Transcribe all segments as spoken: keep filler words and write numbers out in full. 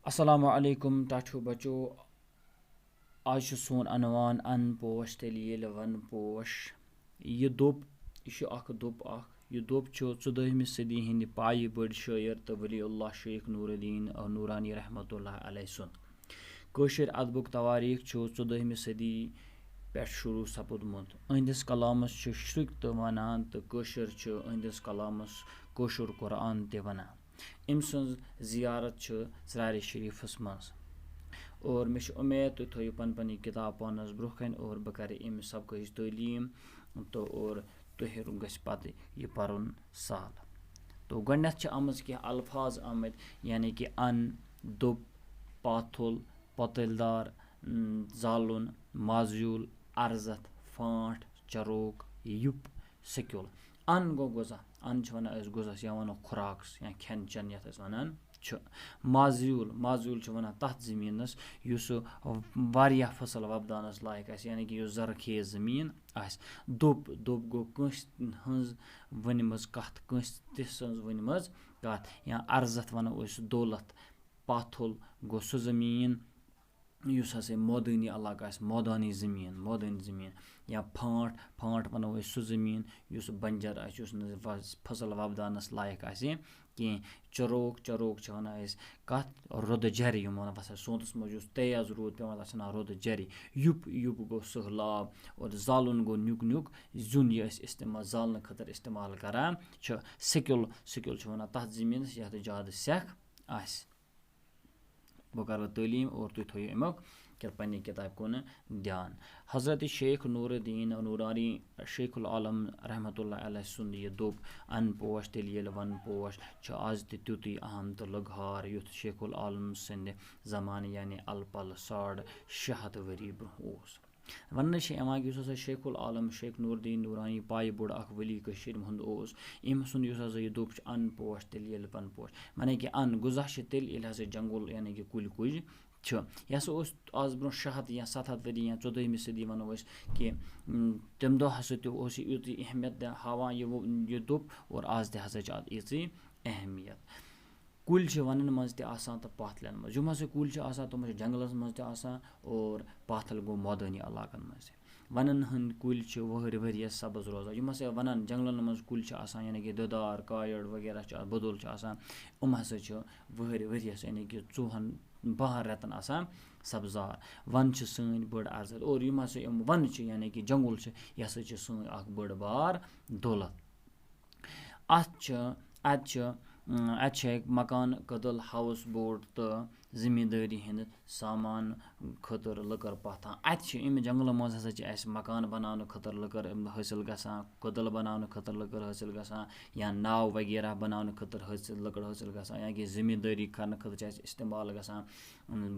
السلام علیکم ٹاٹھیو بچو۔ آز چھُ سون عنوان ان پوش تیٚلہِ ییٚلہِ ون پوش۔ یہِ دوٚپ، یہِ چھُ اکھ دوٚپ اکھ۔ یہِ دوٚپ چھُ ژۄدٲہمہِ صدی ہٕنٛدِ پایہِ بٔڑۍ شٲعر تہٕ ولی اللہ شیخ نور الدین نورانی رحمتہ اللہ علیہ سُنٛد۔ کٲشِر ادبُک تواریخ چھُ ژۄدٲہمہِ صدی پٮ۪ٹھ شروع سپُدمُت۔ أہنٛدِس کلامس چھِ شرُکۍ تہِ ونان تہٕ کٲشِر چھِ أہنٛدِس کلامس کٲشُر قرآن تہِ ونان۔ أمۍ سٕنٛز زیارت چھِ ژرارِ شریٖفَس منٛز۔ اور مےٚ چھِ اُمید تُہۍ تھٲیِو پَنٕنۍ پَنٕنۍ کِتاب پانَس برٛونٛہہ کَنہِ اور بہٕ کَرٕ اَمہِ سبقٕچ تعلیٖم تہٕ اور تۄہہِ گژھِ پَتہٕ یہِ پَرُن سہل۔ تو گۄڈٕنٮ۪تھ چھِ آمٕژ کینٛہہ الفاظ آمٕتۍ، یعنی کہِ اَن، دوٚپ، پاتھُل، پۄتٕلۍ دار، م، زالُن، مازیُل، اَرزَتھ، فانٛٹھ، چروک، یُپ، سِکیُل۔ اَن گوٚو غذا۔ اَن چھِ وَنان أسۍ غذاہَس یا وَنو خوراکَس یا کھٮ۪ن چٮ۪ن یَتھ أسۍ وَنان چھِ۔ مازیُل، مازیُل چھِ وَنان تَتھ زٔمیٖنَس یُس سُہ واریاہ فصل وۄپداونَس لایق آسہِ، یعنی کہِ یُس زرخیز زٔمیٖن آسہِ۔ دوٚپ، دوٚپ گوٚو کٲنٛسہِ ہٕنٛز ؤنمٕژ کَتھ، کٲنٛسہِ تہِ سٕنٛز ؤنمٕژ کَتھ۔ یا اَرزَتھ وَنو أسۍ دولت۔ پاتھُل گوٚو سُہ زٔمیٖن یُس ہسا مٲدٲنی علاقہٕ آسہِ، مٲدٲنی زٔمیٖن، مٲدٲنی زٔمیٖن۔ یا پھانٛٹھ، پھانٛٹھ وَنو أسۍ سُہ زٔمیٖن یُس بنجر آسہِ، یُس نہٕ وَ-، فصل وۄپداونَس لایق آسہِ کینٛہہ۔ چروک، چروک چھِ وَنان أسۍ کَتھ؟ رودٕ جَرِ، یِم وَنان وَسان سونتَس منٛز یُس تیز روٗد پٮ۪وان، تَتھ چھِ وَنان رودٕ جَرِ۔ یُپ، یُپ گوٚو سٔہلاب، اور زالُن گوٚو نیُک نیُک زیُن، یہِ أسۍ استعمال، زالنہٕ خٲطرٕ استعمال کران چھِ۔ سِکیُل، سِکیُل چھِ وَنان تَتھ زٔمیٖنَس یَتھ زیادٕ سٮ۪کھ آسہِ۔ بہٕ کَرٕ تعلیٖم اور تُہۍ تھٲیِو اَمیُک کِتھ پنٛنہِ کِتابہِ کُن دھیان۔ حضرت شیخ نور الدین نورانی شیخ العالم رحمتہ اللہ علیہ سُنٛد یہِ دوٚپ، اَن پوش تیٚلہِ ییٚلہِ وَن پوش چھُ آز تہِ تیُتُے اہم تہٕ لُگہار، یُتھ شیخ العالم سٕنٛدِ زمانہٕ یعنی الہٕ پلہٕ ساڑ شےٚ ہَتھ ؤری برٛونٛہہ اوس۔ وننہٕ چھِ یِوان کہِ یُس ہسا شیخ العالم شیخ نور الدین نورانی پایہِ بوٚڑ اکھ ولی کٔشیٖرِ ہُنٛد اوس، أمۍ سُنٛد یُس ہسا یہِ دوٚپ چھُ، اَن پوش تیٚلہِ ییٚلہِ وَن پوش، معنی کہِ اَن غذا چھِ تیٚلہِ ییٚلہِ ہسا جنگل یعنی کہِ کُلۍ کُج چھِ۔ یہِ ہسا اوس آز برٛونٛہہ شےٚ ہَتھ یا سَتھ ہَتھ ؤری یا ژۄدٲہمہِ صدی وَنو أسۍ کہِ، م، تَمہِ دۄہ ہسا تہِ اوس یہِ یُتُے اہمیت دِ-، ہاوان یہِ وو-، یہِ دوٚپ، اور آز تہِ ہسا چھِ اَتھ یِژٕے اہمیت۔ کُلۍ چھِ وَنَن منٛز تہِ آسان تہٕ پاتھلٮ۪ن منٛز۔ یِم ہسا کُلۍ چھِ آسان، تِم چھِ جنگلَس منٛز تہِ آسان اور پاتھل گوٚو مٲدٲنی علاقَن منٛز تہِ۔ وَنَن ہٕنٛدۍ کُلۍ چھِ وٕہٕرۍ ؤریَس سبٕز روزان۔ یِم ہسا وَنَن جنگلَن منٛز کُلۍ چھِ آسان، یعنی کہِ دُدار، کایَڑ وغیرہ چھِ آ-، بُدُل چھِ آسان، یِم ہسا چھِ وٕہٕرۍ ؤریَس، یعنی کہِ ژُوہَن، بَہَن رٮ۪تَن آسان سبزار۔ وَن چھِ سٲنۍ بٔڑ عرضہٕ۔ اور یِم ہسا یِم وَنہٕ چھِ، یعنی کہِ جنگل چھِ، یہِ ہسا چھِ سٲنۍ اَکھ بٔڑ بار دولت۔ اَتھ چھِ، اَتہِ چھِ، اَتہِ چھِ مکان، کٔدٕل، ہاوُس بوٹ تہٕ زٔمیٖندٲری ہِنٛدِ سامان خٲطرٕ لٔکٕر پَتھان۔ اَتہِ چھِ اَمہِ جنٛگلہٕ منٛز ہسا چھِ اَسہِ مکان بَناونہٕ خٲطرٕ لٔکٕر حٲصِل گژھان، کٔدٕل بَناونہٕ خٲطرٕ لٔکٕر حٲصِل گژھان، یا ناو وغیرہ بَناونہٕ خٲطرٕ حٲصِل، لٔکٕر حٲصِل گژھان، یا کہِ زٔمیٖندٲری کَرنہٕ خٲطرٕ چھِ اَسہِ استعمال گژھان،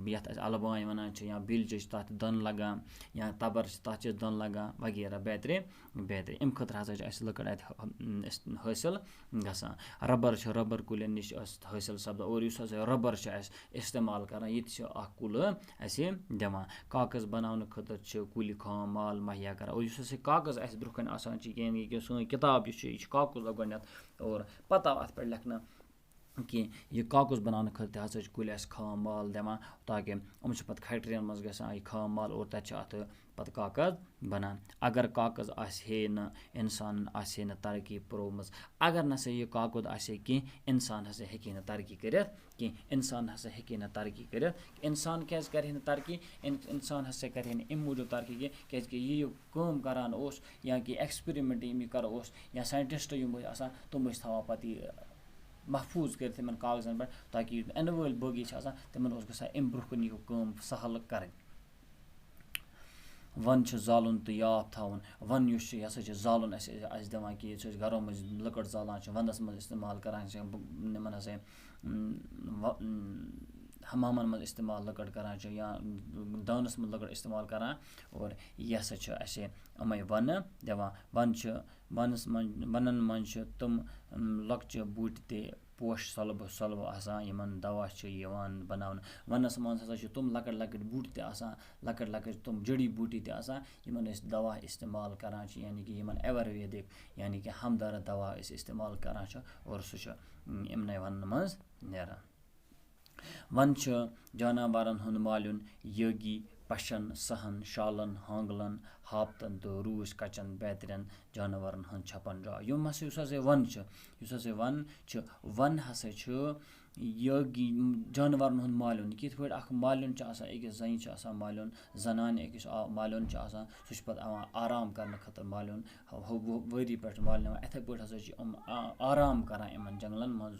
یَتھ أسۍ اَلہٕ بانہِ وَنان چھِ، یا بِلچہِ چھِ تَتھ دَن لَگان، یا تَبَر چھِ تَتھ چھِ دَن لَگان وغیرہ بیترِ۔ بیترِ۔ اَمہِ خٲطرٕ ہسا چھِ اَسہِ لٔکٕر اَتہِ حٲ-، اَسہِ حٲصِل گژھان۔ رَبَر چھُ، رَبَر کُلٮ۪ن نِش چھِ اَسہِ حٲصِل سَپدان۔ اور یُس ہسا رَبَر چھُ اَسہِ استعمال کران، یہِ تہِ چھُ اَکھ کُل اَسہِ دِوان۔ کاغذ بَناونہٕ خٲطرٕ چھِ کُلۍ خام مال مہیا کران۔ اور یُس ہسا کاغذ اَسہِ برٛونٛہہ کَنہِ آسان چھِ، یعنی کہِ سٲنۍ کِتاب یُس چھِ، یہِ چھِ کاغذ گۄڈٕنٮ۪تھ۔ اور پَتہٕ آو اَتھ پٮ۪ٹھ لیکھنہٕ کینٛہہ۔ یہِ کاغذ بَناونہٕ خٲطرٕ تہِ ہسا چھِ کُلۍ اَسہِ خام مال دِوان، تاکہِ یِم چھِ پَتہٕ فیکٹرین منٛز گژھان یہِ خام مال اور تَتہِ چھِ اَتھ پَتہٕ کاغذ بَنان۔ اگر کاغذ آسہِ ہے نہٕ، اِنسانَن آسہِ ہے نہٕ ترقی پرٛٲومٕژ۔ اگر نہ سا یہِ کاغذ آسہِ ہے کینٛہہ، اِنسان ہسا ہیٚکہِ ہے نہٕ ترقی کٔرِتھ کینٛہہ۔ اِنسان ہسا ہیٚکہِ ہے نہٕ ترقی کٔرِتھ۔ اِنسان کیٛازِ کَرِ ہے نہٕ ترقی؟ اِن-، اِنسان ہسا کَرِ ہے نہٕ اَمہِ موٗجوٗب ترقی کینٛہہ، کیٛازِکہِ یہِ، یہِ کٲم کَران اوس یا کہِ ایکسپیرِمنٹ ییٚمہِ یہِ کَران اوس یا ساینٹسٹ یِم ٲسۍ آسان، تِم ٲسۍ تھاوان پَتہٕ یہِ محفوٗظ کٔرِتھ یِمَن کاغذَن پٮ۪ٹھ، تاکہِ یِم یِنہٕ وٲلۍ بٲغی چھِ آسان، تِمَن اوس گژھان اَمہِ برٛونٛہہ کُن یہِ کٲم سہل کَرٕنۍ۔ وَن چھُ زالُن تہٕ یاپھ تھاوُن۔ وَن یُس چھُ، یہِ ہسا چھُ زالُن اَسہِ، اَسہِ دِوان کہِ یُس أسۍ گَرو منٛز لٔکٕر زالان چھِ، وَندَس منٛز استعمال کران چھِ، یِم، یِمَن ہسا، اۭں، وَ-، اۭں، حمامَن منٛز استعمال لٔکٕر کران چھِ یا دانَس منٛز لٔکٕر استعمال کران، اور یہِ ہسا چھُ اَسہِ یِمَے وَنہٕ دِوان۔ وَن چھِ، وَنَس منٛز، وَنَن منٛز چھِ تِم، اۭں، لۄکچہِ بوٗٹہِ تہِ پوشہٕ سۄلبہٕ سۄلبہٕ آسان، یِمَن دوا چھِ یِوان بَناونہٕ۔ وَنَس منٛز ہسا چھِ تِم لۄکٕٹۍ لۄکٕٹۍ بوٗٹۍ تہِ آسان، لۄکٕٹۍ لۄکٕٹۍ تِم جڑی بوٗٹی تہِ آسان، یِمَن أسۍ دوا استعمال کران چھِ، یعنی کہِ یِمَن ایورویدِک، یعنی کہِ ہمدرد دوا أسۍ استعمال کران چھِ، اور سُہ چھُ، اۭں، یِمنٕے وَنَن منٛز نیران۔ ون چھُ جاناوارن ہُنٛد مالیُن یٲگی پشن، سہن، شالن، ہانگلن، ہاپتن تہٕ روٗس کچن بیترٮ۪ن جاناوارن ہُنٛد چھپن جاے۔ یِم ہسا، یُس ہسا یہِ ون چھُ، یُس ہسا یہِ ون چھُ، ون ہسا چھُ یٲگی جاناوارن ہُنٛد مالیُن۔ کِتھ پٲٹھۍ اکھ مالیُن چھُ آسان، أکِس زنہِ چھُ آسان مالیُن، زنانہِ أکِس آ-، مالیُن چھُ آسان، سُہ چھُ پتہٕ یِوان آرام کرنہٕ خٲطرٕ مالیُن، ہُہ-، ہُہ-، ؤری پٮ۪ٹھ مالیُن یِوان۔ یِتھے پٲٹھۍ ہسا چھِ یِم آ-، آرام کران یِمن جنگلن منٛز۔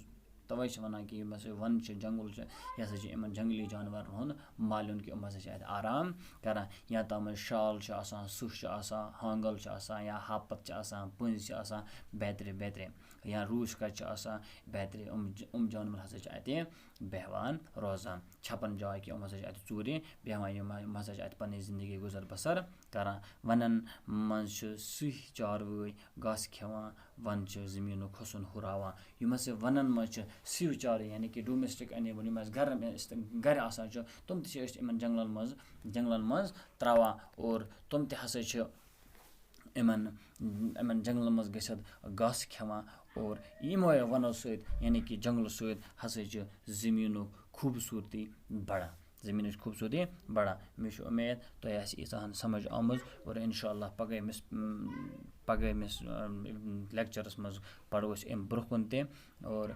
توے چھِ ونان کہِ یِم ہسا ون چھِ، جنگل چھِ، یہِ ہسا چھِ یِمن جنگلی جانورن ہُنٛد مالیُن کہِ یِم ہسا چھِ اتہِ آرام کران۔ یا تتھ منٛز شال چھُ آسان، سٕہہ چھُ آسان، ہانگل چھُ آسان، یا ہاپت چھُ آسان، پٔنٛزۍ چھِ آسان، بیترِ بیترِ، یا روٗس کچ چھُ آسان، بیترِ۔ یِم ج-، یِم جانور ہسا چھِ اتہِ بیٚہوان روزان، چھپن جاے کہِ یِم ہسا چھِ اتہِ ژوٗرِ بیٚہوان، یِم، یِم ہسا چھِ اتہِ پنٕنۍ زندگی گُزر بسر کران۔ ونن منٛز چھِ سٕہہ چاروٲے گاسہٕ کھٮ۪وان، ون چھِ زٔمیٖنُک حُسن ہُراوان۔ یِم ہسا ونن منٛز چھِ سٕہہ چاروٲے، یعنی کہِ domestic animal، یِم اَسہِ گرن، گرِ آسان چھِ، تِم تہِ چھِ أسۍ یِمن جنگلن منٛز، جنگلن منٛز تراوان اور تِم تہِ ہسا چھِ یِمن، یِمن جنگلن منٛز گٔژھِتھ گاسہٕ کھٮ۪وان اور یِموے ونو سۭتۍ، یعنی کہِ جنگلہٕ سۭتۍ ہسا چھِ زٔمیٖنُک خوٗبصوٗرتی بڑان۔ زٔمیٖنٕچ خوٗبصوٗرتی بڑان۔ مےٚ چھُ اُمید تۄہہِ آسہِ ییٖژاہ ہن سمجھ آمٕژ اور انشاءاللہ پگہٲمِس، پگہٲمِس، lectureس منٛز پرو أسۍ اَمہِ برٛونٛہہ کُن تہِ اور